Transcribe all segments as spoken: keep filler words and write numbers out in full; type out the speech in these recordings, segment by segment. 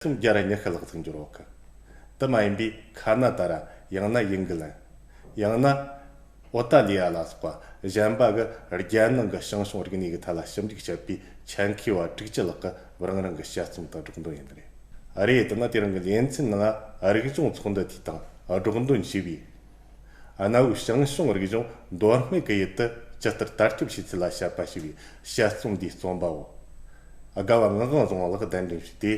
ཚོམ་བརྒྱ་ར་ཉི་ཤུ་ལྷག་ཙམ་འབྱོར་ཡོད་གི། དེ་མ་ཡིན་པའི་ཁ་ན་ཏ་ར། ཡང་ན་ཡིན་གི་ལན། ཡང་ན་ཨོ་སྟ་ལི་ཡ་ལ་སོགས་པ་གཞན་པ་གི་རྒྱལ་ནང་གི་ཞང་ཞུང་རིག་གནས་ཀྱི་ཐད་ལ་ཞིབ་འཇུག་བྱེད་པའི་ཆེད་མཁས་པ་དྲུག་ཅུ་ལྷག་གི་རང་རང་གི་དཔྱད་རྩོམ་དང་སྒྲོག་འདོན་ཡིན་རེད། རེད། དེ་ན་དེ་རིང་གི་ལེ་ཚན་ནང་རིག་གཞུང་ཚོགས་འདུ་དེའི་སྟེང་སྒྲོག་འདོན་བྱས་པའི། གནའ་བོའི་ཞང་ཞུང་རིག་གཞུང་མདོ་སྨད་ཀྱི་ཡུལ་དུ་ཇི་ལྟར་དར་ཁྱབ་བྱས་ཚུལ་ལ་དཔྱད་པ་ཞེས་པའི་དཔྱད་རྩོམ་འདིའི་རྩོམ་པ་བོ། དགའ་བ་ངག་དབང་བཟང་བོ་ལགས་གདན་འདྲེན་ཞུས་ཏེ།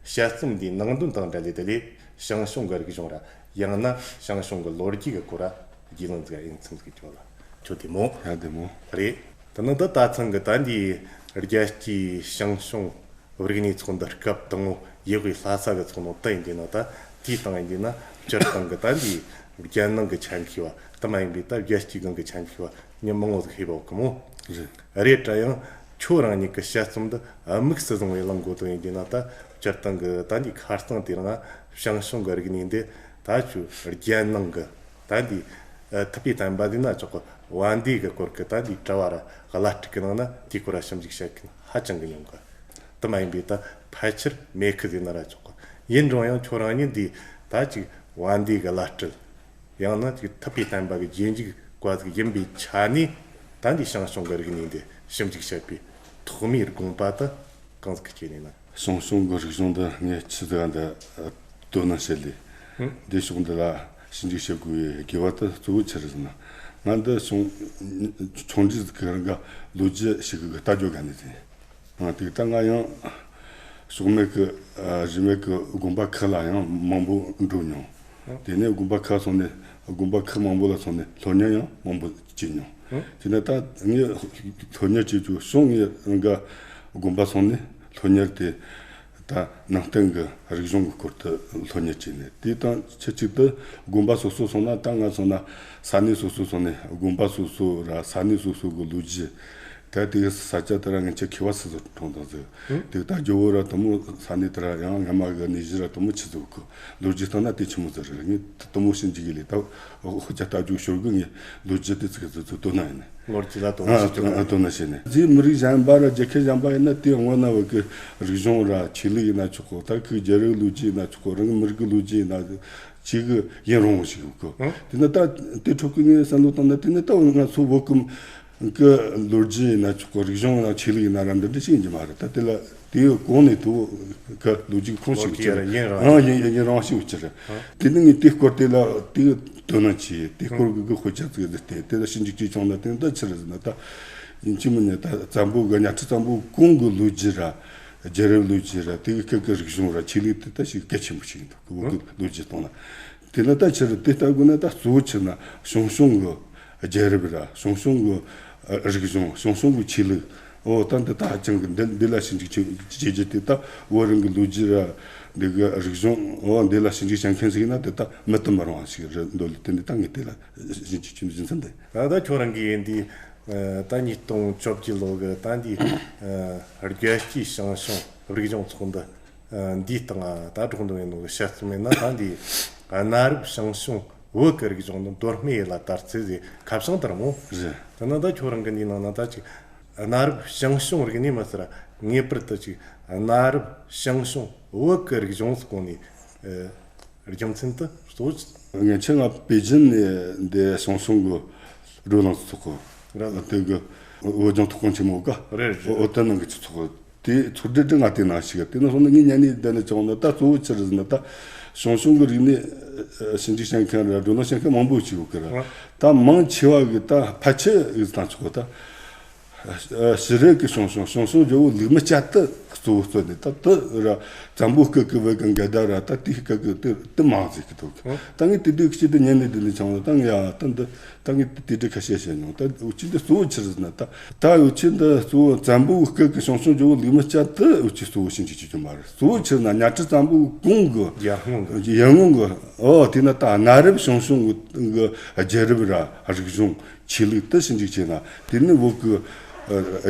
དཔྱད་རྩོམ་འདིའི་ནང་དོན་དང་འབྲེལ་ཏེ་དེ་ལས་ཞང་ཞུང་གི་རིག་གཞུང་ར། ཡང་ན་ཞང་ཞུང་གི་ལོ་རྒྱུས་ཀྱི་སྐོར་ར་རྒྱུས་ལོན་ཟིག་ཡིན་ཚུལ་ཟིག་བརྗོད་ལ། ཁྱོད་བདེ་མོ། ཡ་བདེ་མོ། རེད། དེ་ནི་འདི་ད་ཐེངས་གི་ད་འདིའི་རྒྱལ་སྤྱིའི་ཞང་ཞུང་རིག་གནས་ཚོགས་འདུ་སྐབས་དང་པོ་ཡུལ་དབུས་ལྷ་ས་གི་ཚོགས་འདུ་དེ་ཡིན་དུས་ན། ད་དེའི་སྟེང་ཡིན་དུས་ན་སྤྱིར་བཏང་གི་ད་འདིའི་རྒྱལ་ནང་གི་ཆེད་མཁས་པ་དེ་མ་ཡིན་པའི་ད་རྒྱལ་སྤྱིའི་སྒང་གི་ཆེད་མཁས་པ་མི་མང་བོ་ཟིག་ཕེབས་པ་གི་མོ། རེད། རེད་དྲ་ཡང་ཁྱོད་རང་ཉིད་ཀྱི་དཔྱད་རྩོམ་འདི་དམིགས་སུ་བཟུང་བའི་ལམ་གོ་དོན་ཡིན་དུས་ན། ད་སྤྱིར་བཏང་གི་ད་འདིའི་ཁ་རྩང་དེ་རིང་ཞང་ཞུང་གི་རིག་གནས་འདི་ད་ཁྱོད་རྒྱལ་ནང་གི་ད་འདི་ཐུབ་པའི་བསྟན་པ་འདི་ན་ཆོག་གི། བན་དེ་གི་སྐོར་གི་ད་འདི་དྲ་བ་ར་བླ་སྤྲུལ་གི་ནང་ན་དེའི་སྐོར་ར་ཞིབ་འཇུག་བྱེད་མཁན་ཧ་ཅང་གི་ཉུང་གི། དེ་མ་ཡིན་པའི་ད་ཕལ་ཆེར་མེད་གི་ཟེར་ན་ར་ཆོག་གི། ཡིན་རུང་ཡང་ཁྱོད་རང་ཉིད་འདི་ད་ཅིག་བན་དེ་གི་བླ་སྤྲུལ། ཡང་ན་ཅིག་ཐུབ་པའི་བསྟན་པ་གི་རྗེས་འཇུག་པ་ཟིག་ཡིན་པའི་ཆ་ནས། ད་འདི་ཞང་ཞུང་གི་རིག་གནས་འདི་ཞིབ་འཇུག་བྱེད་པའི་ཐོག་མའི་དགོངས་པ་དེ་གང་ཟིག་གི་སྐྱེས་ནས་ན། ཞང་ཞུང་གི་རིག་གཞུང་འདི་ངས་ཆི་ཟིག་ག་འདི་དོ་སྣང་བྱེད་ལས། ཧུམ། འདི་ཕྱོགས་འདི་ལ་ཞིབ་འཇུག་བྱེད་དགོས་པའི་དགོས་པ་དེ་གཙོ་བོ་ཆི་རེད་ཟེར་ན། ང་འདི་ཞང་ཆུང་དུས་ཀྱི་རིང་ག་ལོ་རྒྱུས་ཤིག་གི་ལྟ་རྒྱུ་ག་ནས་ཟིན། ང་དེ་ལྟ་ང་ཡང་ཕྱོགས་མེད་ཀྱི་རིས་མེད་ཀྱི་དགོན་པ་ཁག་ལ་ཡང་མང་པོ་འགྲོ་མྱོང་། དེ་ནས་དགོན་པ་ཁག་སོང་ནས། དགོན་པ་ཁག་མང་པོ་ལ་སོང་ནས་སློབ་གཉེར་ཡང་མང་པོ་བྱས་མྱོང་། དེ་ནས་ད་ངས་སློབ་གཉེར་བྱེད་རྒྱུ་བྱུང་། ངས་རང་ག་དགོན་པ་སོང་ནས་སློབ་གཉེར་དེ་ད་ནང་བསྟན་གྱི་རིག་གཞུང་གི་སྐོར་དུ་སློབ་གཉེར་བྱས་ནས། དེ་དང་ཆབས་ཅིག་ཏུ་དགོན་པ་སོ་སོ་སོང་ན། ད་ང་སོང་ན་ས་གནས་སོ་སོ་སོང་ནས་དགོན་པ་སོ་སོ་ར་ས་གནས་སོ་སོ་གི་ལོ་རྒྱུས། ད་དེ་གི་ས་ཆ་དེ་ར་ངེད་ཆ་མཁས་པ་སུ་ཟིག་གྲོངས་དང་ཟིག། དེ་ད་ཇོ་བོ་ར་དུ་མོ་ས་གནས་དེ་ར་ཡང་སྔ་མ་གི་གནས་གཞི་ར་དུ་མོ་ཆི་ཟིག་གི་ལོ་རྒྱུས་སྟེང་ན་དེ་ཆི་མོ་ཟིག་རེད། ངས་དུ་མོ་ཤིན་ཅི་གི་ལས་ད་ཧོ་ཅ་ལྟ་རྒྱུ་ཞོར་གི་ངས་ལོ་རྒྱུས་དེ་ཚིག་ཚིག་ཚིག་དོ་སྣང་ཡིན། ལོ་རྒྱུས་ལ་དོ་སྣང་བྱེད་ཀྱི་ཡོད། དོ་སྣང་བྱས་ནས་རྗེས་མི་རིགས་གཞན་པ་ར་རྒྱལ་ཁབ་གཞན་པ་ཡིན་ན། དེ་སྔོན་ན་བོད་ཀྱི་རིག་གཞུང་ར་ཆོས་ལུགས་ཡིན་ན་ཆོག་གོ། ད་ཁོའི་རྒྱལ་རབས་ལོ་རྒྱུས་ཡིན་ན་ཆོག་གོ། རང་མི་རིགས་ཀྱི་ལོ་རྒྱུས་ཡིན་ན་ཆོག་གི། ཡིན་རུང་ཞིག་ཡོད་གི། དེ་ནས་ད་དེ་འཕྲོ་ཀུན་ངས་བསམ་བློ་བཏང་ན། དེ་ནས་ད་ང་ཚོ་བོད་ཀྱི་གི་ལོ་རྒྱུས་ཡིན་ན་ཆོག་གི། རིག་གཞུང་ཡིན་ན་ཆོས་ལུགས་ཡིན་ན་ར་འདི་འདྲ་ཞིག་ཡིན་གྱི་མ་རེད། ད་དེ་ལ་དེའི་གོང་ནས་དུ་ག་ལོ་རྒྱུས་ཁུངས་ཤིག་ལོ་རྒྱུས་ཡིན་རང་ཡིན་ཡིན་རང་ཞིག་ཡོད་ཀྱི་རེད། དེ་ནི་ངས་དེའི་སྐོར་དེ་ལ་དེ་དོ་སྣང་བྱས། དེའི་སྐོར་གི་གི་དཔེ་ཆ་ཚིག་ཟིག་བལྟས། དེ་ལ་ཞིབ་འཇུག་བྱས་བྱུང་ན། དེ་ནི་ད་ཆི་རེད་ཟེར་ན། ད་ཡིན་གཅིག་མིན་གཉིས་ད་བཙན་པོ་གི་གཉའ་ཁྲི་བཙན་པོ་གོང་གི་ལོ་རྒྱུས་ར་རྒྱལ་རབས་ལོ་རྒྱུས་ར་དེ་གི་སྐད་ཀྱི་རིག་གཞུང་ར་ཆོས་ལུགས་དེ་ད་ཞིག་གལ་ཆེན་པོ་ཞིག་ཡིན་འདུག་གི། བོད་ཀྱི་ལོ་རྒྱུས་སྟེང་ལ། དེ་ལ་ད་ཕྱིར་དེ་ལྟ་དགོས་ན། ད་གཙོ་བོ་ཕྱིར་ན་ཞང་ཞུང་གི་རྒྱལ་རབས་ར། ཞང་ཞུང་གི་རིག་གཞུང་། ཞང་ཞུང་གི་ཆོས་ལུགས། འོ་ད་འདི་ད་ཧ་ཅང་གི་འདི་འདི་ལ་ཞིབ་འཇུག་བྱེད་བྱེད་རྒྱུ་དེ། ད་བོད་རང་གི་ལོ་རྒྱུས་ར་འདི་གི་རིག་གཞུང་། འོ་འདི་ལ་ཞིབ་འཇུག་བྱེད་མཁན་ཞིག་ཡིན་ན་དེ་ད་མེད་དུ་མི་རུང་བ་ཞིག་རེད་འདོད་ལ། དེ་འདི་ད་ངས་དེ་ལ་ཞིབ་འཇུག་བྱེད་རྒྱུ་མཚན་དེ། ད་ད་ཁྱོད་རང་གི་ཡིན་དུས། ད་ཉིས་སྟོང་བཅོ་བརྒྱད་ལོ་གི་ད་འདི་རྒྱལ་སྤྱིའི་ཞང་ཞུང་རིག་གཞུང་ཚོགས་འདུ། ཨ། འདིའི་སྟེང་ད་སྒྲོག་འདོན་ཡིན་ནོ་གི་དཔྱད་རྩོམ་ཡིན་ན། ད་འདི་གནའ་རབས་ཞང་ཞུང་བོད་ཀྱི་རིག་གཞུང་ནི་མདོ་སྨད་ཡུལ་ལ་དར་ཚུལ་ཟེར་ཁ་བྱང་དེ་རེད་མོ། རེད། དེ་ན་ད་ཁྱོད་རང་གི་འདིའི་ནང་ན་ད་ཅིག་གནའ་རབས་ཞང་ཞུང་རིག་གནས་མ་ཟེར་ར། ངེས་པར་དུ་ཅིག་གནའ་རབས་ཞང་ཞུང་བོད་ཀྱི་རིག་གཞུང་ཟེར་གོ་ནས། ཨ། རྒྱུ་མཚན་དེ་གཙོ་བོ་ཆི། ངས་ཆེད་མངགས་པེ་ཅིན་ནས་འདི་ཞང་ཞུང་གི་བགྲོ་གླེང་ཚོགས་གོ། རེད། དེ་གི་བོད་ལྗོངས་ཐོག་ཁང་ཆེན་མོ་ག། རེད་རེད། འོ་དེ་ནང་གི་ཚོགས་གོ། དེ་ཚོགས་སྡེ་དེ་ང་དེ་ནང་ཞུགས། དེ་ནང་སོང་ན་ངས་ཉན་ནས་བསྡད་ནས་བྱུང་ན། ད་གཙོ་བོ་ཆི་རེད་ཟེར་ན། ད་ཞང་ཞུང་གི་རིག་གནས་ཞིབ་འཇུག་བྱེད་མཁན་ར་བགྲོ་གླེང་བྱེད་མཁན་མང་པོ་ཞིག་ཡོད་གི་ར། ད་མང་ཆེ་བ་གི་ད་ཕལ་ཆེར་གི་ད་ཆོག་གོ། ད་ཨ། ཞི་རི་གི་ཞང་ཞུང་། ཞང་ཞུང་ཇོ་བོ་ལུགས་མི་སྐྱ་དེ་གཙོ་བོ་བརྩིས་ནས། ད་དེ་ར་བཙན་པོ་སྐབས་ཀྱི་བོད་ཀྱི་འགལ་ཟླ་ར། ད་དེའི་སྐབས་ཀྱི་དེ་དེ་མང་ཟིག་གི་འདུག། ད་ངས་དེ་དུས་ཀྱི་ཆེད་དུ་ཉན་ནས་དེ་འདྲ་བྱུང་ན། ད་ངས་ཨ་ད་འདི་ད་ངས་དེ་འདྲ་ཁ་ཤས་བཤད་མྱོང་། ད་འུ་ཅག་འདི་གཙོ་བོ་ཆི་རེད་ཟེར་ན། ད་ད་འུ་ཅག་འདི་གཙོ་བོ་བཙན་པོའི་སྐབས་ཀྱི་ཞང་ཞུང་ཇོ་བོ་ལུགས་མི་སྐྱ་དེ་འུ་ཅག་གཙོ་བོ་ཞིབ་འཇུག་བྱེད་རྒྱུ་མ་རེད། གཙོ་བོ་ཆི་རེད་ན་གཉའ་ཁྲི་བཙན་པོའི་གོང་གི་ཡར་སྔོན་གི། ཡར་སྔོན་གི། ཨོ་དེ་ན་ད་གནའ་རབས་ཞང་ཞུང་གི་གི་རྒྱལ་རབས་ར་རིག་གཞུང་། ཆོས་ལུགས་དེ་ཞིབ་འཇུག་བྱས་ན། དེ་ནི་བོད་ཀྱི་ཨ་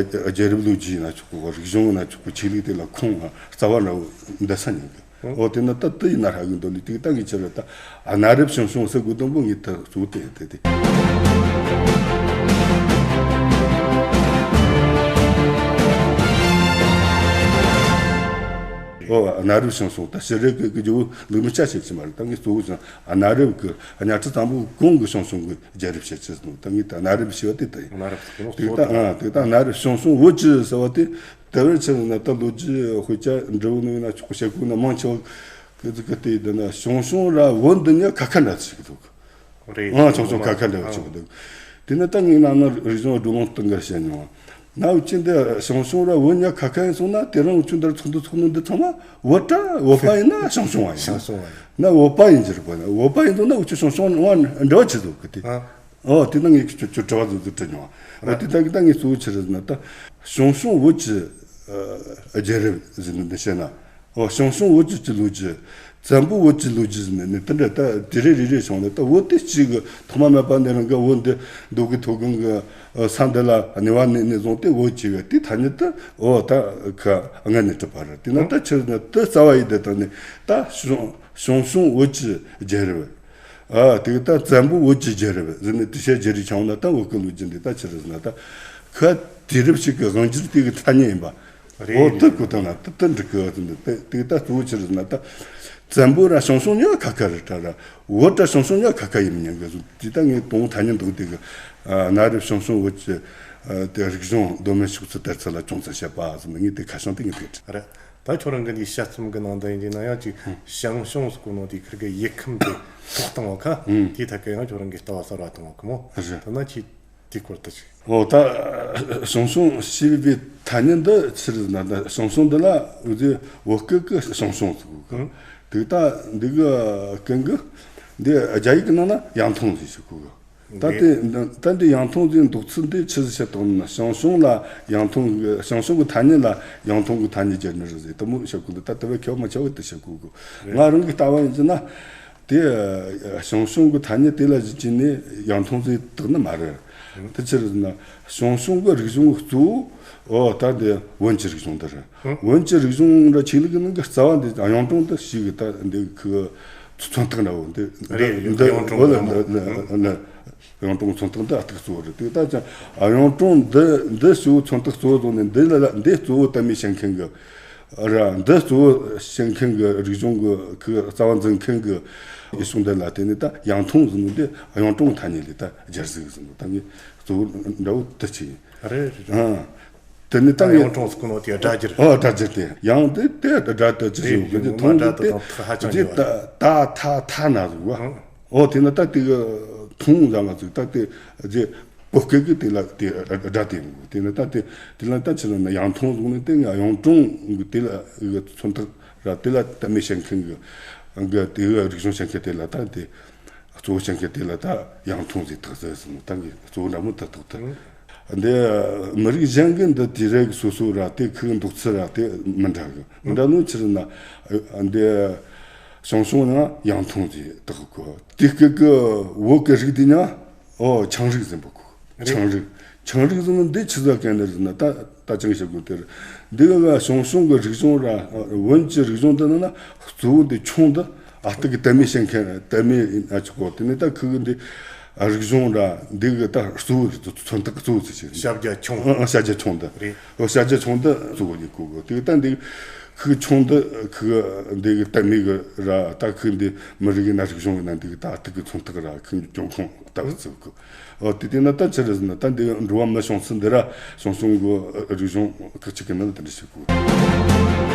རྒྱལ་རབས་ལོ་རྒྱུས་ཡིན་ན་ཆོག་གི། རིག་གཞུང་ཡིན་ན་ཆོག་གི། ཆོས་ལུགས་དེ་ལ་ཁུངས་རྩ་བ་ནས་འདི་ས་ཉིན་གི། འོ་དེ་ན་ད་དེ་ཡིན་ན་ཧྲ་གི་འདོད་ལི་དེ་གི་ད་གི་ཆི་རེད། ད་གནའ་རབས་ཞང་ཞུང་ཟེར་དགོས་དོན་པོ་ངས་ད་གཙོ་བོ་དེ་དེ་དེ། ཨོ། གནའ་རབས་ཞང་ཞུང་། ད་ཕྱི་རབས་ཀྱི་ཀྱི་ཇོ་བོ་ལུགས་མི་ཆ་བྱེད་ཀྱི་མ་རེད། ད་ངས་གཙོ་བོ་ཞང་གནའ་རབས་ཀྱི་གཉའ་ཁྲི་བཙན་པོ་གོང་གི་ཞང་ཞུང་གི་རྒྱལ་རབས་བཤད་ཀྱི་ཟེར་ནོ། ད་ངས་ད་གནའ་རབས་ཞེས་པ་དེ་ད་ཡིན། གནའ་རབས་ཀྱི་དེ་ད་ཨ་དེ་ད་གནའ་རབས་ཞང་ཞུང་བོད་ཀྱི་ཟེར་བ་དེ། དེ་བར་ཆེར་ན་ད་ལོ་རྒྱུས་དཔེ་ཆ་འབྲི་བོ་ནོ་ཡིན་ན་ཆོག་བཤད་དགོས་ན་མང་ཆེ་བ་ཀི་ཙི་ཀི་དེ་ཡིན་ན་ཞང་ཞུང་ར་བོད་འདི་ཉག་ཁ་ཁ་འདྲ་ཞིག་འདུག་རེད། ཨང་ཆུང་ཆུང་ཁ་ཁ་འདྲ་བ་ཅིག་འདུག་དེ་ནི་ད་ངས་ནང་ན་རིག་གཞུང་བགྲོ་གླེང་སྟེང་ག་བཤད་མྱོང་བ། ན་འུ་ཅི་འདི་ཞང་ཞུང་ར་བོད་ཉག་ཁ་ཁ་ཡིན་སོང་ན་དེ་རིང་འུ་ཅུ་འདིར་ཚོགས་འདུ་ཚོགས་ནོ་འདི་ཚང་མ་བོད་ད་བོད་པ་ཡིན་ན་ཞང་ཞུང་བ་ཡིན། ཞང་ཞུང་བ་ཡིན། ན་བོད་པ་ཡིན་གྱི་རེད་པ། ན་བོད་པ་ཡིན་སོང་ན་འུ་ཅུ་ཞང་ཞུང་བ་འདྲ་བ་ཅི་འདུག་གི་དེ། ཨ། ཨོ་དེ་ན་ངས་ཁྱོད་ཁྱོད་དྲི་བ་ཟུར་ཟུར་དྲི་མྱོང་བ། ཨོ་དེ་ད་གི་ད་ངས་གཙོ་བོ་ཆི་རེད་ཟེར་ན་ད་ཞང་ཞུང་བོད་ཀྱི་རྒྱལ་རབས་ཟེར་ནས་འདི་བཤད་ན། ཨོ་ཞང་ཞུང་བོད་ཀྱི་ཀྱི་ལོ་རྒྱུས། བཙན་པོ་བོད་ཀྱི་ལོ་རྒྱུས་ཟེར་ནས་ནི་དེ་འདྲ་ད་དེ་རེ་རེ་རེ་བྱུང་ནས་ད་བོད་དེ་གཅིག་གི་ཐོག་མ་མེད་པ་ནས་རང་གི་བོད་འདི་རྡོ་གི་ཐོ་གང་གི་ས་འདི་ལ་གནས་པ་ནས་ནས་བཟུང་སྟེ་བོད་ཀྱི་གི་དེ་ཐ་སྙད་དུ་ཨོ་ད་ཁ་ངན་ནས་གྲུབ་པ་རེད། དེ་ན་ད་ཆི་ཟེར་ན་དེ་རྩ་བ་ཡིན་དེ་དང་ནི་ད་ཞང་ཞང་ཞུང་བོད་ཀྱི་རྒྱལ་རབས། ཨ་དེ་གི་ད་བཙན་པོ་བོད་ཀྱི་རྒྱལ་རབས་ཟེར་ནས་དེ་བཤད་རྒྱུ་རེ་བྱུང་ན་ད་བོད་ཀྱི་ལོ་རྒྱུས་འདི་ད་ཆི་རེད་ཟེར་ན་ད་ཁ་དུས་རབས་ཤིག་གི་དབང་སྒྱུར་དེ་གི་ཐ་སྙད་ཡིན་པ། རེད། འོ་དེ་གོ་ཐང་ན་དེ་དེ་འགྲིག་གི་ཟེར་ནས་དེ་དེ་གི་ད་གཙོ་བོ་ཆི་རེད་ཟེར་ན་ད་བཙན་པོ་ར་ཞང་ཞུང་ཉག་ཁ་ཁ་རེད་ད་ར་བོད་ར་ཞང་ཞུང་ཉག་ཁ་ཁ་ཡིན་མི་ཉན་གི་ཟེར། དེ་ད་ངས་དང་ཐ་སྙད་འདུག་དེ་གི་ཨ་གནའ་རབས་ཞང་ཞུང་བོད་ཀྱི་ཨ་དེ་རིག་གཞུང་གདོད་མའི་ཕྱོགས་སུ་དར་ཚུལ་ལ་ཅུང་ཙམ་བཤད་པ་ཟེར་ནས་ངས་དེ་ཁ་བྱང་དེ་ངས་དེ་རེད། ད་ཁྱོད་རང་གི་འདིའི་དཔྱད་རྩོམ་གི་ནང་དུ་ཡིན་ན་ཡང་ཅིག་ཞང་ཞུང་ཟེར་གོ་ནོ་དེ་ཁིར་གི་ཡུལ་ཁམས་དེ་ཐོག་བཏང་བ་ཁ་དེའི་ཐད་ཀ་ཡང་ཁྱོད་རང་གི་ལྟ་བ་གསར་བ་བཏང་བ་ཁོ་མོ་རེད། ད་ན་ཁྱེད་དེའི་སྐོར་དུ་ཅིག་ཨོ་ད་ཞང་ཞུང་ཞེས་པའི་ཐ་སྙད་འདི་ཕྱིར་ན་ད་ཞང་ཞུང་འདི་ལ་འུ་ཚོས་བོད་སྐད་ཀྱི་ཞང་ཞུང་ཟེར་གོ་གི། དེ་ད་འདི་གི་སྐད་གི་འདི་རྒྱ་ཡིག་གི་ནང་ན་ཡང་ཐུང་ཟེར་ཞུ་གོ་གི། ད་དེ་ད་འདི་ཡང་ཐུང་ཟེར་འདོགས་ཚུལ་འདི་ཆི་ཟིག་བཤད་དོན་ན་ཞང་ཞུང་ལ་ཡང་ཐུང་གི་ཞང་ཞུང་གི་ཐ་སྙད་ལ་ཡང་ཐུང་གི་ཐ་སྙད་སྦྱར་ནི་རེད་ཟེར་དེ་མོ་བཤད་གོ་འདུག་ད་དེ་བས་ཁྱད་མ་ཆེ་བ་དེ་བཤད་གོ་གི། ང་རང་གི་ལྟ་བ་ཡིན་ཟེར་ན་དེ་ཞང་ཞུང་གི་ཐ་སྙད་དེ་ལ་གཞི་བྱས་ནས་ཡང་ཐུང་ཟེར་བཏགས་ནི་མ་རེད། དེ་ཆི་རེད་ཟེར་ན་ཞང་ཞུང་གི་རིག་གཞུང་གཙོ་བོ་ཨོ་ད་འདི་བོན་གྱི་རིག་གཞུང་འདི་རེད། བོན་གྱི་རིག་གཞུང་ར་ཆོས་ལུགས་ནང་གི་རྩ་བ་འདི་གཡུང་དྲུང་འདི་ཞིག་གི་ད་འདི་ཁི་མཚོན་རྟགས་འདྲ་བོ་འདི་རེད། འདི་འདི་གཡུང་དྲུང་འོ་ལ་འདི་འདི་འདི་གཡུང་དྲུང་མཚོན་རྟགས་འདི་ཨ་ཐུག་གཙོ་བོ་རེད། དེ་ད་ཅང་གཡུང་དྲུང་འདི་འདི་ཞུ་མཚོན་རྟགས་གཙོ་བོ་བཟུང་ནས་འདི་ལ་འདི་གཙོ་བོ་དད་མོས་བྱེད་མཁན་གི་ར་འདི་གཙོ་བོ་བྱེད་མཁན་གི་རིག་གཞུང་གི་ཁི་རྩ་བ་འཛིན་མཁན་གི་ཡུལ་ཤུལ་འདི་ལ་དེ་ནི་ད་ཡང་ཐུང་ཟེར་ནི་འདི་གཡུང་དྲུང་ཐ་སྙད་ལས་ད་སྦྱར་ཟིག་ཟེར་ནི་ད་ངས་གཙོ་བོ་འདྲ་བོ་དེ་ཅི་ཡིན། རེད་རེད། ཨང་། དེ་ནི་ད་ད་ངས་ཡང་གྲོང་ཟེར་གོ་ནོ་དེ་སྒྲ་སྒྱུར། ཨོ་སྒྲ་སྒྱུར་དེ་ཡང་དེ་དེ་སྒྲ་དེ་ཅི་ཞིག་གི་དེ་མཐོང་དེ་དེ་ད་ད་ད་ན་ཟིག་བ། ཨོ་དེ་ནི་ད་དེ་གི་མཐོང་ཟ་མ་ཟིག་ད་དེ་རྗེ་བོད་སྐད་གི་དེ་ལ་དེ་སྒྲ་དེ་ཡིན་གོ། དེ་ནི་ད་དེ་དེ་ལ་ད་ཆི་ལ་ན་ཡང་མཐོང་ཟིག་ནི་དེ་ང་ཡང་གྲོང་གི་དེ་ལ་གི་མཚོན་རྟགས་ར་དེ་ལ་དད་མོས་བྱེད་མཁན་གི་གི་དེ་གི་རིག་གཞུང་བྱེད་མཁན་དེ་ལ་ད་དེ། གཙོ་བོ་བྱེད་མཁན་དེ་ལ་ད་ཡང་ཐུང་ཟེར་ཐག་ཟེར་སོང་ད་གི་གཙོ་བོ་འདྲ་མོ་ད་ཐོག་ད། འདི་མི་རིགས་གཞན་གི་འདི་དེ་རིགས་སོ་སོ་ར་དེ་ཁུག་འདུག་ཚུལ་ར་དེ་མི་འདྲ་གི། མི་འདྲ་ནོ་ཕྱིར་ན་འདི་ཞང་ཞུང་ནང་ཡང་ཐུང་ཟེར་ཐག་གོ། དེ་སྐད་གི་བོད་གི་རིགས་དེ་ནང་ཨོ་ཆའང་རིགས་ཟེར་འབོད་གོ། ཆའང་རིགས། ཆའང་རིགས་ཟེར་ནི་འདི་ཆི་ཟིག་གན་ནི་ཟེར་ན་ད་ད་ཅང་བཤད་དགོས་དེ་རེད། འདི་ག་ཞང་ཞུང་གི་རིག་གཞུང་ར་བོན་གྱི་རིག་གཞུང་འདི་ནི་ན་གཙོ་བོ་འདི་ཆུང་འདི་ཨ་སྟག་གི་དད་མོས་བྱེད་མཁན་དད་མོས་ཡིན་ན་ཆོག་གོ། དེ་ནི་ད་ཁུ་གི་འདི་རིག་གཞུང་ར་འདི་གི་ད་གཙོ་བོ་མཚོན་རྟགས་གཙོ་བོ་ཟེར་ཞིག་ཤཱཀྱ་ཆུང་། ཨ་ཨ་ཤཱཀྱ་ཆུང་འདི་རེད། ཨོ་ཤཱཀྱ་ཆུང་འདི་གཙོ་བོ་ཡིན་གོ་གོ། དེ་གི་ད་འདི་ཁུ་གི་ཆུང་འདི་ཁུ་གི་འདི་གི་དད་མོས་གི་ར་ད་ཁུ་འདི་མི་རིགས་ཡིན་ན་རིག་གཞུང་ཡིན་ན་འདི་གི་ད་ཨ་སྟག་གི་མཚོན་རྟགས་ར་ཁུ་འབྱུང་ཁུངས་ད་གི་གཙོ་གོ། ཨོ་དེ་དེ་ན་ད་ཅི་རེད་ཟེར་ན་ད་འདི་འགྲོ་བ་མི་བྱུང་ཚུལ་འདི་ར་ཞང་ཞུང་གི་རིག་གཞུང་ཁག་ཅིག་གི་ནང་ལ་དེ་འདྲ་བྱེད་དགོས།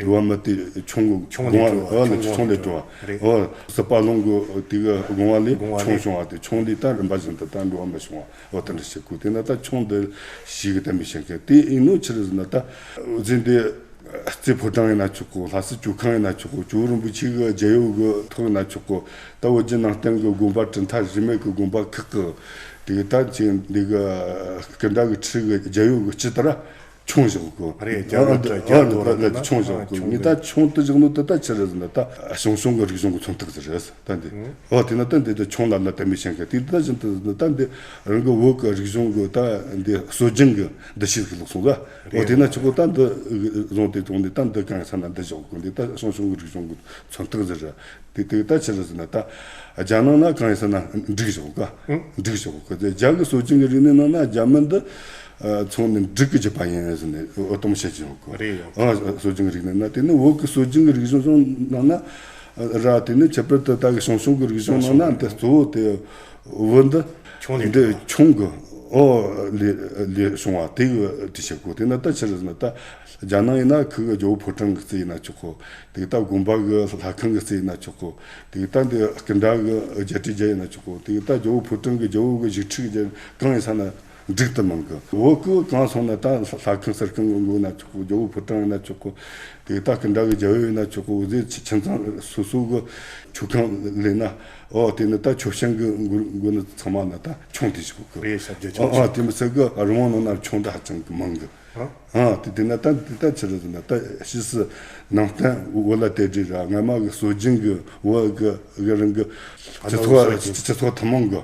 འགྲོ་བ་མི་དེ་ཆུང་གི་ཆུང་ལས་དགོངས་པ་འགྲོ་བ། ཨོ་ཆུང་ལས་དགོངས་པ་འགྲོ་བ། རེད། ཨོ་སྲིད་པ་ལུང་གི་དེ་གི་དགོངས་པ་ལས་དགོངས་པ་ཆུང་ལས་ཆུང་བ་དེ་ཆུང་ལས་ད་རིམ་པ་བཞིན་དུ་ད་འགྲོ་བ་མི་བྱུང་བ། འོ་དེ་འདྲ་བྱེད་དགོས། དེ་ན་ད་ཆུང་འདི་ཞིག་གི་དད་མོས་བྱེད་མཁན་དེ་ཡིན་ནོ་ཕྱིར་ཟེར་ན་ད་འཛིན་དེ་རྩེ་ཕོ་བྲང་ཡིན་ན་ཆོག་གོ། ལྷ་ས་ཇོ་ཁང་ཡིན་ན་ཆོག་གོ། ཇོ་བོ་རིན་པོ་ཆེ་གི་རྒྱལ་ཡོད་གི་ཐོག་ཡིན་ན་ཆོག་གོ། ད་བོད་བརྒྱུད་ནང་བསྟན་གི་དགོན་པ་གྲུབ་མཐའ་རིས་མེད་གི་དགོན་པ་ཁག་གི་དེ་ད་ཅིག་འདི་གི་སྐུ་འདྲ་གི་ཁྲི་གི་རྒྱལ་ཡོད་གི་སྤྱི་ལྟར་ ཆུང་བཞག་གོ། རེད། རྒྱ་ཨ་གར་ཨ་རྒྱ་གར་ཨ་ལ་ལ་ཆུང་བཞག་གོ། ཨ་ངས་ད་ཆུང་དུ་བཞག་ནོ་དེ་ད་ཆི་རེད་ཟེར་ན། ད་ཞང་ཞུང་གི་རིག་གཞུང་གི་མཚོན་རྟགས་ཟིག་རེད། ད་འདི་ཨ་དེ་ན་ད་འདི་ད་ཆུང་ལ་ལ་དད་མོས་བྱེད་མཁན་དེ། ད་བཞིན་དུ་ད་འདི་རང་གི་བོད་ཀྱི་རིག་གཞུང་གི་ད་འདི་སྲོལ་རྒྱུན་གྱི་འདུ་ཤེས་ཟིག་ལོག་སོང་ད། ཨོ་དེ་ན་ཆོག་གོ། ད་འདི་བཟུང་སྟེ་བཙོང་ནས་ད་འདི་གང་ས་ན་འདི་བཞག་གོ། འདི་ད་ཞང་ཞུང་གི་རིག་གཞུང་གི་མཚོན་རྟགས་ཟིག་རེད། དེ་དེ་ད་ཆི་རེད་ཟེར་ན། ད་རྒྱ་ནང་ན་གང་ཡིན་ཟེར་ན་འབྲུག་བཞག་ག། འབྲུག་བཞག་ག། དེ་རྒྱ་གི་སྲོལ་རྒྱུན་གྱི་རིག་གནས་ནང་ན་རྒྱ་མི་འདི་ཚོ་ནི་འབྲུག་གི་རྒྱུད་པ་ཡིན་ཟེར་ནས་འོ་དོམ་བཤད་ཀྱི་ཡོད་གི། རེད་ཡོད། ཨ་སྲོལ་རྒྱུན་གྱི་རིག་གནས་ན། དེ་ནི་བོད་ཀྱི་སྲོལ་རྒྱུན་གྱི་རིག་གཞུང་ནང་ན་ར། དེ་ནི་ཁྱད་པར་དུ་ད་གི་ཞང་ཞུང་གི་རིག་གཞུང་ནང་ན་འདི་གཙོ་བོ་དེ་བོད་འདི་ཆུང་ནས་འདི་ཆུང་གི་ཨོ་ལས་ལས་བྱུང་བ་དེ་གི་དེ་བཤད་གོ། དེ་ན་ད་ཆི་རེད་ཟེར་ན། ད་རྒྱ་ནང་ཡིན་ན་ཁུ་གི་ཇོ་བོ་ཕོ་བྲང་གི་རྩེ་ཡིན་ན་ཆོག་གོ། དེ་ད་དགོན་པ་གི་ལྷ་ཁང་གི་རྩེ་ཡིན་ན་ཆོག་གོ། དེ་ད་འདི་སྐུ་འདྲ་གི་རྒྱལ་སྲིད་རྒྱལ་ཡིན་ན་ཆོག་གོ། དེ་ད་ཇོ་བོ་ཕོ་བྲང་གི་ཇོ་བོ་གི་བཞུགས་ཁྲི་གི་རྒྱལ་གང་ཡིན་ས་ན་འབྲུག་ཏུ་མང་གི། བོད་གི་གང་སོང་ན་ད་ལྷ་ཁང་གསར་ཁང་གི་མགོ་ན་ཆོག་གོ། ཇོ་བོ་ཕོ་བྲང་ཡིན་ན་ཆོག་གོ། དེ་ད་སྐུ་འདྲ་གི་རྒྱལ་ཡོད་ཡིན་ན་ཆོག་གོ། དེ་ཁྱིམ་ཚང་སོ་སོ་གི་མཆོད་ཁང་ལས་ན། ཨོ་དེ་ནི་ད་མཆོད་བཤམས་གི་མགོ་མགོ་ནི་ཚང་མ་ན་ད་ཆུང་དེ་ཞིག་གོ་གི། རེད། ཤ་རྒྱ་ཆུང་ཨོ་ཨོ་ཞིག་དེ་མི་ཚད་གི་རི་བོང་ནང་ན་ཆུང་དྲག་ཅང་གི་མང་གི། ཨ། ཨ་དེ་དེ་ན་ད་དེ་ད་ཆི་རེད་ཟེར་ན། ད་ཕྱིས་སུ་ནང་བསྟན་བོད་ལ་དེ་འདྲ་ར། སྔ་མ་གི་སྲོལ་རྒྱུན་གི་བོད་གི་གི་རང་གི་སྤྱི་ཚོགས་སྤྱི་ཚོགས་ཐུན་མོང་གི་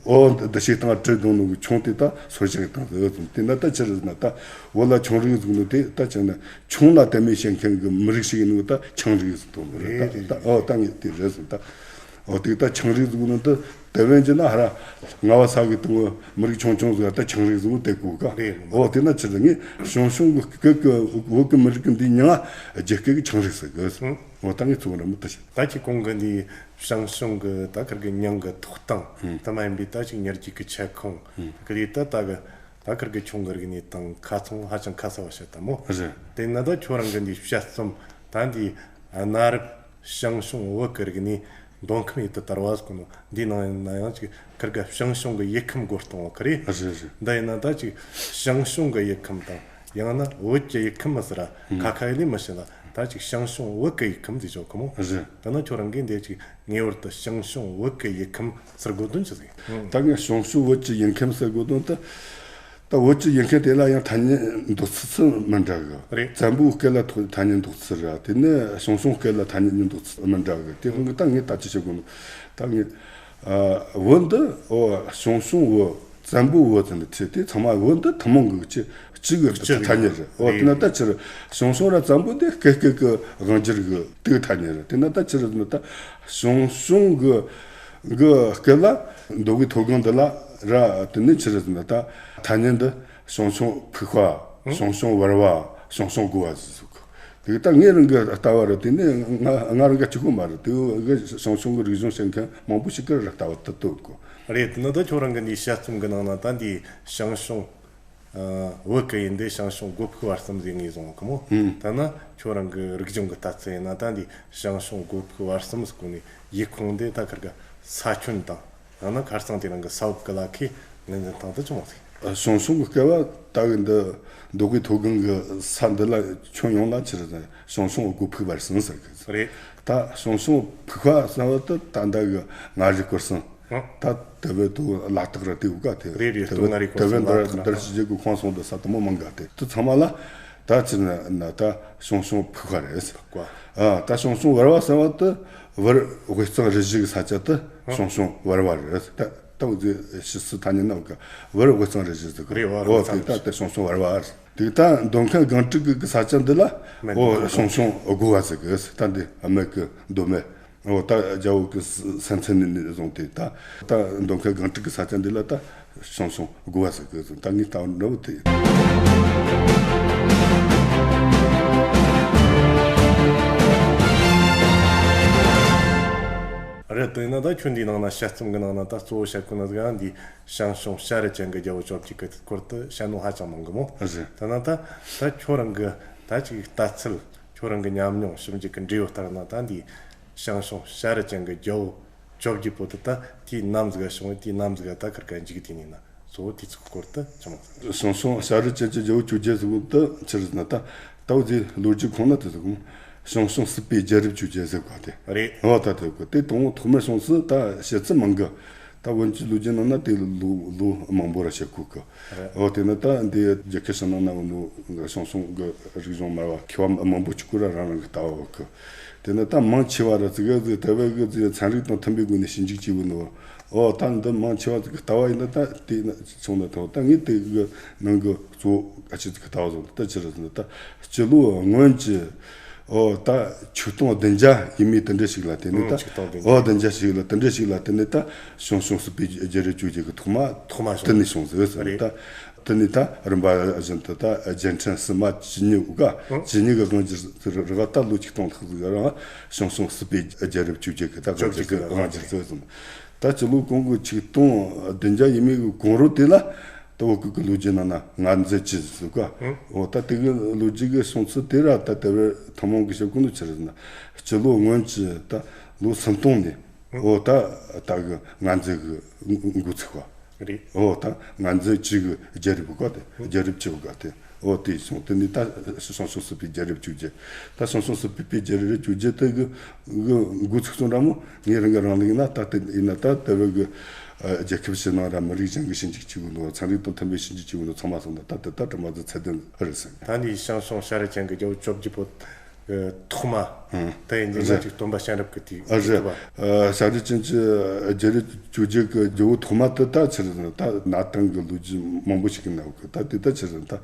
ཨོ་འདི་བྱེད་སྟངས་བྲལ་འདུག་ནོ་གི་ཆུང་དེ་ད་སོར་བཞག་བཏང་ཟེར་ཡོད་ཙམ། དེ་ན་ད་ཆི་རེད་ཟེར་ན། ད་བོད་ལ་ཆུང་རིགས་ཟེར་ནོ་དེ་ད་ཆི་ན་ཆུང་ལ་དད་མོས་བྱེད་མཁན་གི་མི་རིགས་ཤིག་ཡིན་ནོ་ད་ཆུང་རིགས་ཟེར་དོ་ནོ་རེད། ད་ད་ཨོ་ད་ངས་དེ་རེད་ཟེར། ད་ཨོ་དེ་ད་ཆུང་རིགས་ཟེར་ནོ་ད། དེ་བན་གྱི་ན་ཧ་ར་ང་བ་ས་གི་དུ་མི་རིགས་ཆུང་ཆུང་ཟིག་ད་ཆུང་རིགས་ཟིག་དེ་གོ་ག། རེད། ཨོ་དེ་ན་ཆི་རེད། ངས་ཞང་ཞུང་གི་སྐད་གི་བོད་གི་མི་རིགས་གི་འདི་མྱིང་ང་རྒྱ་སྐད་གི་ཆུང་རིགས་ཟེར་གི། ཨོ་ད་ངས་ཚོ་ར་མི་ད་ཤི། ད་ཁྱེད་གོང་གི་འདི་ཞང་ཞུང་གི་ད་ཁིར་གི་མྱིང་གི་ཐོགས་སྟངས་དུ་མ་ཡིན་པའི་ད་ཅིག་ཉར་རྒྱུ་གི་ཆེད་ཁུངས་གི་དེ་ད་ད་གི་ད་ཁིར་གི་ཆུང་གི་རིག་གནས་དང་ཁ་ཚང་ཧ་ཅང་ཁ་གསལ་བ་བཤད་ད་མོ། རེད། དེ་ན་ད་ཁྱོད་རང་གི་འདི་དཔྱད་རྩོམ་ད་འདི་གནའ་རབས་ཞང་ཞུང་བོད་ཀྱི་རིག་གནས་མདོ་ཁམས་ཡུལ་དུ་དར་བ་ཟེར་གོ་ནོ་འདིའི་ནང་ན་ཡང་ཅིག་ཁིར་ག་ཞང་ཞུང་གི་ཡུལ་ཁམས་མགོ་སྟོང་བ་ཁི་རེད། རེད་རེད། འདི་ཡིན་ན་ད་ཅིག་ཞང་ཞུང་གི་ཡུལ་ཁམས་དང་ཡང་ན་བོད་ཀྱི་ཡུལ་ཁམས་མི་ཟེར་ར་ཁ་ཁ་ཡི་ལས་མི་ཤེས་ལ། ད་ཅིག་ཞང་ཞུང་བོད་ཀྱི་ཡུལ་ཁམས་ཟེར་ཆོག་གི་མོ། རེད། ད་ན་ཁྱོད་རང་གིས་འདི་ཅིག་ངེས་པར་དུ་ཞང་ཞུང་བོད་ཀྱི་ཡུལ་ཁམས་ཟེར་དགོས་དོན་ཅི་ཟིག་ད་ངས་ཞང་ཞུང་བོད་ཀྱི་ཡུལ་ཁམས་ཟེར་དགོས་དོན་དེ། ད་བོད་ཀྱི་ཡུལ་ཁམས་དེ་ལ་ཡང་ཐ་སྙད་འདོགས་ཚུལ་མི་འདྲ་གི། རེད། བཙན་པོའི་སྐད་ལ་ཐོ་ཐ་སྙད་འདོགས་ཚུལ་ར། དེ་ནས་ཞང་ཞུང་སྐད་ལ་ཐ་སྙད་འདོགས་ཚུལ་མི་འདྲ་གི། དེ་དབང་གིས་ད་ངས་ད་ཅི་བྱེད་དགོས་ནོ། ད་ངས་ཨ་བོད་འདི་ཨོ་ཞང་ཞུང་བོད་བཙན་པོའི་བོད་ཟེར་ནས་ཚེ་དེ་ཚང་མ་བོད་འདི་ཐུན་མོང་གི་གཅིག་གཅིག་གི་གཅིག་ཐ་སྙད་རེད། ཨོ་དེ་ན་ད་ཕྱིར་ཞང་ཞུང་ར་བཙན་པོ་འདི་སྐད་སྐད་གི་དབང་སྒྱུར་གི་དེ་གི་ཐ་སྙད་རེད། དེ་ན་ད་ཕྱིར་ད་ཞང་ཞུང་གི་གི་སྐད་ལ་མདོ་དབུས་མཐོ་སྒང་འདི་ལ་ར། དེ་ནས་ཕྱིར་ད་ཐ་སྙད་འདི་ཞང་ཞུང་ཕུག་པ། ཞང་ཞུང་བར་བ། ཞང་ཞུང་དགུ་བ་ཟེར་གོ། དེ་ད་ངའི་རང་གི་ལྟ་བ་རེད། དེ་ནས་ང་ང་རང་གི་གཅིག་པོ་མ་རེད། དེ་གི་ཞང་ཞུང་གི་རིག་གཞུང་ཤེས་མཁན་མང་པོ་ཞིག་གི་ར་ལྟ་བ་དེ་ལྟོས་གོ། རེད། དེ་ནི་ད་ཁྱོད་རང་གི་འདིའི་དཔྱད་རྩོམ་གི་ནང་ན་ད་འདི་ཞང་ཞུང་ཨ་བོད་གི་ཡིན་ཏེ་ཞང་ཞུང་སྒོ་ཕུག་བར་གསུམ་ཟེར་ངེས་བཟུང་གི་མོ། ད་ན་ཁྱོད་རང་གི་རིག་གཞུང་གི་ལྟ་ཚུལ་ཡིན་ན་ད་འདི་ཞང་ཞུང་སྒོ་ཕུག་བར་གསུམ་ཟེར་གོ་ནི་ཡིག་ཁུངས་འདི་ད་ཁིར་གི་ས་ཁྱོན་དང་ཡང་ན་ཁ་རྩང་དེ་རང་གི་ས་འོག་གི་ལ་ཁའི་ངོས་འཛིན་སྟངས་དེ་ཅུང་མང་ཟིག་ཞང་ཞུང་གི་སྐད་བ་ད་གི་འདི་མདོ་དབུས་མཐོ་སྒང་གི་ས་འདི་ལ་ཁྱོན་ཡོངས་ལ་ཕྱིར་ཞང་ཞུང་སྒོ་ཕུག་བར་གསུམ་ཟེར་གི། རེད། ད་ཞང་ཞུང་ཕུག་པ་ཟེར་བ་དེ་ད་ལྟ་གི་མངའ་རིས་སྐོར་གསུམ། ད་དེ་བས་དུ་ལ་དྭགས་ར་དེ་གུ་ག་དེ་ལས་རེད། དེ་སྟོད་མངའ་རིས་སྐོར་དེ་བས་གསུམ་ལ་འདར་དྭགས་ར་འདར་ཞི་རྒྱལ་གི་ཁོངས་སོང་དུ་ས་དེ་མོ་མང་ག་དེ་དུ་ཚང་མ་ལ་ད་ཕྱིར་ན་ད་ཞང་ཞུང་ཕུག་པ་རེད། ཕུག་པ། ཨ་ད་ཞང་ཞུང་བར་པ་ཟེར་བ་དེ་བར་དབུས་གཙང་རུ་བཞི་གི་ས་ཆ་དེ་ཞང་ཞུང་བར་པ་རེད། ད་ད་འུ་ཚོས་ཕྱི་སི་ཐ་སྙད་ནང་གི་བར་དབུས་གཙང་རུ་བཞི་ཟེར་གི། རེད། བར་དབུས་གཙང་རུ་བཞི། ད་ཞང་ཞུང་བར་པ་རེད། དེ་ད་མདོ་ཁམས་སྒང་དྲུག་གི་གི་ས་ཆ་འདི་ལ་ཨོ་ཞང་ཞུང་དགུ་པ་ཟེར་གི། ད་འདི་ཨ་མེ་གི་མདོ་སྨད། འོ་ད་རྒྱལ་པོ་གི་ས་མཚན་ནས་ནས་བཟུང་སྟེ་ད་ད་མདོ་ཁམས་སྒང་དྲུག་གི་ས་ཆ་འདི་ལ་ད་ཞང་ཞུང་དགུ་པ་ཟེར་གི་ཟེར། ད་ངས་ལྟ་བ་འདྲ་བོ་དེ་ཡིན། རེད། དེ་ན་ད་ཁྱོད་འདིའི་ནང་ན་དཔྱད་རྩོམ་གི་ནང་ན་ད་གཙོ་བོ་བཤད་གོ་ནི་ཟིག་ཨ་འདི་ཞང་ཞུང་བྱ་རུ་ཅན་གི་རྒྱལ་པོ་བཅོ་བརྒྱད་གི་སྐོར་དུ་བཤད་ནོ་ཧ་ཅང་མང་གི་མོ། རེད། དེ་ན་ད་ད་ཁྱོད་རང་གི་ད་ཅིག་ལྟ་ཚུལ། ཁྱོད་རང་གི་ཉམས་མྱོང་ཞིབ་འཇུག་གི་འབྲས་བུ་ལྟར་ན་ད་འདི་ཞང་ཞུང་བྱ་རུ་ཅན་གྱི་རྒྱལ་པོ་བཅོ་བརྒྱད་པོ་དེ་ད་དེའི་ནམ་ཟིག་ག་བྱུང་བས་དེའི་ནམ་ཟིག་ག་ད་ཁིར་ག་འཇིག་དེ་ནི་ན་གཙོ་བོ་དེ་ཚོའི་སྐོར་དུ་ཅི་མ་ཟིག་ཞང་ཞུང་བྱ་རུ་ཅན་གྱི་རྒྱལ་པོ་བཅོ་བརྒྱད་ཟེར་གོ་དེ་ཕྱིར་ན་ད་ལྟ་བུ་དེའི་ལོ་རྒྱུས་ཁོང་ན་དེ་ཟེར་གོ། ཞང་ཞུང་སྲིད་པའི་རྒྱལ་རབས་བཅོ་བརྒྱད་ཟེར་གོ་དེ། རེད། འོ་ད་དེ་གོ་དེ་དང་པོ་ཐོག་མར་བྱུང་ཚུལ་ད་བཤད་ཚུལ་མང་གི། ད་བོན་གྱི་ལོ་རྒྱུས་ནང་ན་དེ་ལོ་ལོ་མང་པོ་ར་བཤད་གོ་གི། རེད། འོ་དེ་ནི་ད་འདི་རྒྱལ་ཁབ་ཕྱི་ནང་ན་འོ་ནོ་ཞང་ཞུང་གི་རིག་གཞུང་སྨྲ་བ་མཁས་པ་མང་པོ་གཅིག་གོ་ར་རང་རང་གི་ལྟ་བ་ཡོད་གི། དེ་ནི་ད་མང་ཆེ་བ་ར་ཙི་གེ་ཙི་དེ་བས་གི་ཙི་ཚན་རིག་དང་མཐུན་པའི་སྒོ་ནས་ཞིབ་འཇུག་བྱས་ཡོད་ནོ། འོ་ད་འདི་མང་ཆེ་བ་ཙི་གི་ལྟ་བ་ཡིན་ན་ད་དེ་ན་སོང་ན་ཐོག་ད་ངས་དེ་གི་ནང་གི་གཙོ་བོ་ཨ་ཅེ་ཙི་གི་ལྟ་བ་བཟུང་ད་ཅི་རེད་ཟེར་ན་ད་སྤྱི་ལོ་སྔོན་གྱི། ཨོ་ད་ཆིག་སྟོང་བདུན་བརྒྱ་ཡས་མས་དེ་འདྲ་ཞིག་ལ་དེ་ནས་ད། ཨོ་ཆིག་སྟོང་བདུན་བརྒྱ། ཨོ་བདུན་བརྒྱ་ཞིག་ལ་དེ་འདྲ་ཞིག་ལ་དེ་ནས་ད་ཞང་ཞུང་སྲིད་པའི་རྒྱལ་རབས་བཅོ་བརྒྱད་ཀྱི་ཐོག་མ། ཐོག་མ་བྱུང་། དེ་ནས་བྱུང་ཟེར་ཟེར་རེད། ད། དེ་ནས་ད་རིམ་པ་བཞིན་དུ་ད་རྒྱལ་ཕྲན་སིལ་མ་ཇི་སྙེད་འོ་ག་ཇི་སྙེད་ཀྱི་དབང་སྒྱུར་ཟེར་རེད་ད་ལོ་ཆིག་སྟོང་ལྷག་ཟིག་རིང་ཞང་ཞུང་སྲིད་པའི་རྒྱལ་རབས་བཅོ་བརྒྱད་ཀྱི་ད་བཅོ་བརྒྱད་ཀྱི་དབང་སྒྱུར་ཟེར་ཟེར། ད་སྤྱི་ལོ་གོང་གི་ཆིག་སྟོང་བདུན་བརྒྱ་ཡས་མས་ཀྱི་གོང་རོལ་དེ་ལ། ད་བོད་ཀྱི་ལོ་རྒྱུས་ནང་ན་མངའ་མཛད་ཅི་ཟེར་ག་ཨང་། འོ་ད་དེ་གི་ལོ་རྒྱུས་ཀྱི་བྱུང་ཚུལ་དེ་ར་ད་དེ་བས་ཐུན་མོང་གི་ཞིབ་ཀུན་ཏུ་ཆི་རེད་ཟེར་ན། སྤྱི་ལོ་སྔོན་གྱི་ད་ལོ་སུམ་སྟོང་ནས། ཨང་། འོ་ད་ད་གི་མངའ་མཛད་གི་འགོ་ཚུགས་པ། རེད། འོ་ད་མངའ་མཛད་བཅུ་གི་རྒྱལ་རབས་ག་དེ་རྒྱལ་རབས་བཅུ་ག་དེ། འོ་དེ་སོང་དེ་ནས་ད་ཞང་ཞུང་སྲིད་པའི་རྒྱལ་རབས་བཅོ་བརྒྱད། ད་ཞང་ཞུང་སྲིད་པའི་རྒྱལ་རབས་བཅོ་བརྒྱད་དེ་གི་གི་འགོ་ཚུགས་སོང་འདྲ་མོ། ངའི་རང་གི་རང་ལུགས་ན་ད་ལྟ་ཡིན་ན་ད་ལྟ་བུ་གི་ཨ་རྒྱལ་ཁབ་ཕྱི་ནང་ར་མི་རིགས་གཞན་གྱི་ཞིབ་འཇུག་བྱེད་དགོས་ནོ། ཚན་རིག་དང་མཐུན་པའི་ཞིབ་འཇུག་བྱེད་དགོས་ནོ་ཚང་མ་སོང་ད་ད་ལྟ་ད་དྲི་མ་ཟིག་ཚད་ལྡན་ཨེ་རེད་ཟེར། ད་འདི་ཞང་ཞུང་ཤཱ་ར་ཅན་གྱི་རྒྱལ་པོ་བཅོ་བརྒྱད་པོ་གི་ཐོག་མ། ཨང་། ད་ཡིན་ན་རེད། ཅིག་སྟོན་པ་གཤེན་རབ་ཀྱི་དུས་ཨ་རེད། ཡིན་ཐུབ་པ། ཨ་ཤཱ་ར་ཅན་གྱི་རྒྱལ་རབས་བཅོ་བརྒྱད་ཀྱི་རྒྱལ་པོ་ཐོག་མ་དེ་ད་ཆི་རེད་ཟེར་ན་ད་གནའ་དེང་གི་ལོ་རྒྱུས་མང་པོ་ཞིག་གི་ནང་གི་ད་དེ་ད་ཆི་རེད་ཟེར་ན་ད།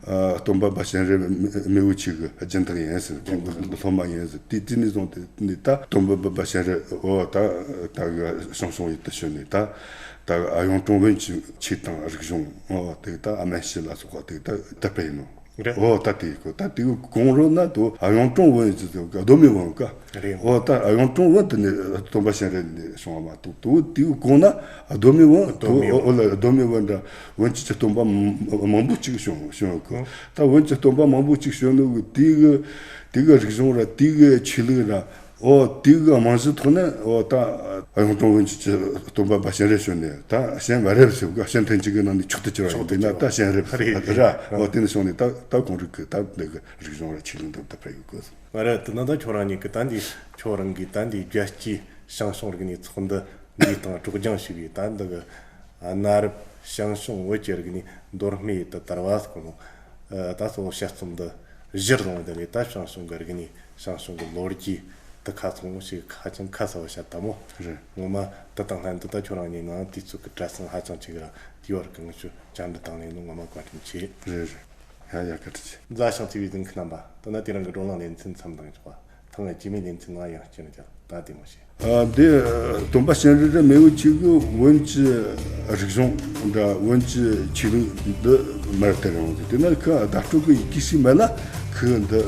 ཨ་སྟོན་པ་པ་གཤེན་རབ་མེས་པོ་ཆེ་གི་སྦྱིན་བདག་ཡིན་ཟེར། ཁོང་གི་སློབ་མ་ཡིན་ཟེར། དེ་དེ་ནས་བཟུང་སྟེ་ནས་ད་སྟོན་པ་པ་གཤེན་རབ་འོ་ད་ད་གི་ཞང་ཞུང་ཡུལ་དུ་བྱོན་ནས་ད་ད་གཡུང་དྲུང་བོན་གྱི་ཆོས་དང་རིག་གཞུང་འོ་དེ་ད་ཨ་མན་ཤི་ལ་སོགས་པ་དེ་ད་དར་སྤེལ་ཡིན་ནོ། རེད། འོ་ད་དེ་གོ་ད་དེ་གི་གོང་རོལ་ན་དུ་གཡུང་དྲུང་བོན་ཟེར་གདོད་མའི་བོན་ག་རེད། འོ་ད་གཡུང་དྲུང་བོན་དེ་ནས་སྟོན་པ་གཤེན་རབ་ནས་བྱུང་བ་མ་གཏོགས་དུ་དེ་གི་གོང་ན་གདོད་མའི་བོན་དུ་གདོད་མའི་བོན། འོ་ལ་གདོད་མའི་བོན་འདྲ་བོན་གྱི་སྟོན་པ་མང་པོ་གཅིག་བྱུང་བྱུང་གི། ད་བོན་གྱི་སྟོན་པ་མང་པོ་གཅིག་བྱུང་ནོ་གི་དེ་གི་དེ་གི་རིག་གཞུང་ར་དེ་གི་ཆོས་ལུགས་ར་འོ་དེ་གི་རྨང་གཞི་ཐོག་ནས་འོ་ད་གཡུང་དྲུང་བོན་གྱི་སྟོན་པ་པ་གཤེན་རབ་བྱོན་ནས་ད་གཤེན་བ་རབ་ཟེར་ག་གཤེན་ཐེན་གཅིག་གི་ནང་ནས་མཆོག་ཏུ་གྱུར་བ་ཡིན་པས་ན་ད་གཤེན་རབ་རེད། ར་འོ་དེ་ནས་བྱུང་ནས་ད་ད་གོང་རིག་གི་ད་འདི་གི་རིག་གཞུང་ར་ཆོས་ལུགས་འདི་ད་འཕེལ་ཡོད་གི། ང་ར་དེ་ན་ད་ཁྱོད་རང་ཉིད་ཀྱི་ད་འདི་ཁྱོད་རང་གིས་ད་འདི་རྒྱལ་སྤྱིའི་ཞང་ཞུང་རིག་གནས་ཚོགས་འདུ་འདིའི་སྟེང་སྒྲོག་སྦྱང་ཞུས་པའི་ད་འདི་གི་གནའ་རབས་ཞང་ཞུང་བོད་ཀྱི་རིག་གནས་མདོ་སྨད་དུ་དར་བ་སོགས་ནོ། ད་གཙོ་བོ་དཔྱད་རྩོམ་འདི་གཞིར་བཟུང་བསྡད་ནས་ད་ཞང་ཞུང་གི་རིག་གནས་ཞང་ཞུང་གི་ལོ་རྒྱུས་དེ་ཁ་ཚང་ཞིག་ཧ་ཅང་ཁ་གསལ་བ་བཤད་ད་མོ། རེད། ངོ་མ་དེ་དང་ལྷན་དུ་ད་ཁྱོད་རང་ཉིད་ནང་དུས་ཚོད་ཀྱི་གྲྭ་ཚང་ཧ་ཅང་ཆེ་གི་ར་དེའི་བར་གྱི་ངུ་ཆོ་བཅར་འདྲི་དང་ལེན་ནོ་ངོ་མ་བཀའ་དྲིན་ཆེ། རེད་རེད། ཡ་ཡ་བཀའ་དྲིན་ཆེ། མཛའ་ཞིང་བརྩེ་བའི་གཟིགས་མཁན་རྣམ་པ། ད་ནི་དེ་རིང་གི་བགྲོ་གླེང་ལེ་ཚན་མཚམས་འདང་ཆོག་པ། ཐེངས་རྗེས་མའི་ལེ་ཚན་ནང་ཡང་བསྐྱར་མཇལ། ད་བདེ་མོ་བྱོས། ཨ་འདི་སྟོན་པ་གཤེན་རབ་ར་མེས་པོ་ཆེ་གི་བོན་གྱི་རིག་གཞུང་འདྲ་བོན་གྱི་ཆོས་ལུགས་འདི་མར་དར་ཡོང་ཟེར། དེ་ན་ཁོ་བརྡ་སྤྲོད་གི་ཡི་གེ་ཞིག་མེད་ལ་ཁོ་འདི་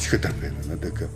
ཆི་གི་དར་སྤེལ་ན་འདི་གི།